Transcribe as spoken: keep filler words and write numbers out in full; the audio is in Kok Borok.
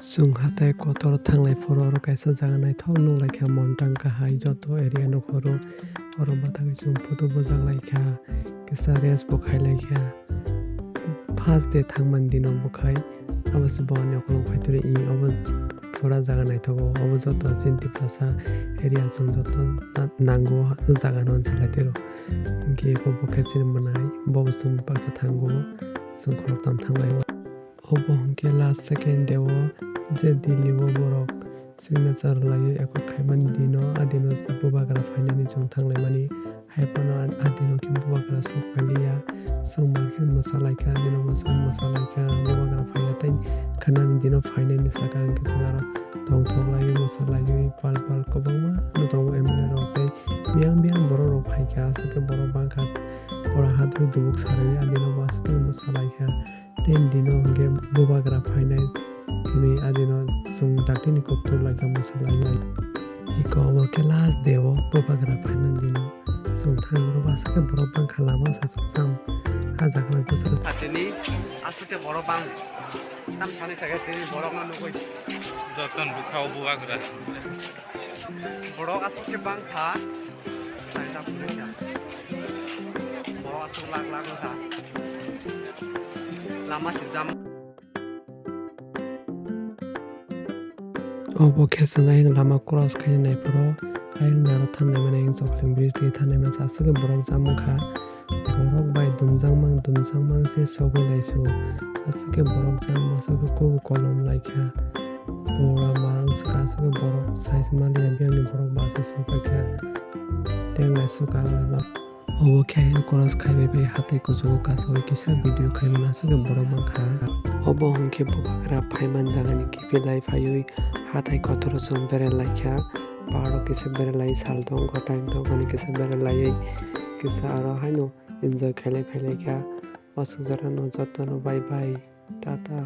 Chwng hatai kotor thanglai phuru oro kaisa jaga naithok nukhlaikha, montang kahai joto area nukhoro. Oro bathagwi chwng photo bujaklaikha, kisa rest bo khailaikha. First day thangmani dino bwkhai abo se bo ani ukulok phaitoro, i obo pura jaga naithogo. Obo joto chini Tiprasa area chwng joto na-, nango o jaga no se laitiro. Hinkhe eko bwkhe chini mwnai, bobo chwng baksa thango, chwng khoroktham thanglaio. Obo hinkhe last second day o je Delhi o borok signature laiwi accord khaimani dino, a dino bubagra phainani chwng thanglaimani. Haiphano a, a dino khe bubagra sok phailiya, chwng mar khe mwsalaikha, a dino mwsa-, mwsalaikha, bubagra phaiya tei khwnani dino phainani saka hinkhe chwng aro tongthok laiwi mwsalaiwi pal pal kwbangma no tongo M L A rok tei biyang biyang borok rok phaikha, aswk khe borok bangkha. Pura hadru dubuk sarwi a dino bo aswk khe mwsalaikha. Ten dino hwnkhe bubagra phainai hwnwi a dino chwng daktini kutulwi kha mwsalainai. Iko obo khe last day o bubagra phaimani dino chwng thangwi rw aswk khe borok bangkha lama o sachuk cham ha jaga bai bwswk. Tini aswk khe borok bang tam sani sakhe tini borok no nugwi joton bwkha o bubagra. Borok aswk khe bangkha. Borok aswk lak lak wngkha. Lama swijam. Obo khe chwng ayang lama cross khainai phuru ayang naro thangnai mani ayang Jokling bridge twi thangnai mani aswk khe borok jam wngkha. Borok bai dumjakmang dumjakmang se sogwi laisu. Aswk khe borok jam aswk khe kubu kolom laikha. Pura marang swkang aswk khe borok size maliya biyangni borok baso sokpaikha. Tenglai swkang lama. Obo khe ayang cross khaibai bai hatai kuchugo kasaui kisa video khaimani aswk khe borok mankha. Obo hwnkhe bubagra phaiman jagani kiphilai phaiwi hatai kotoro chwng berai laikha. Borok kisa berai lai sal tongo time tongmani kisa berai laiwi kisa aro haino enjoy khailai phailaikha. Aswk jorano jotono bye bye, tata.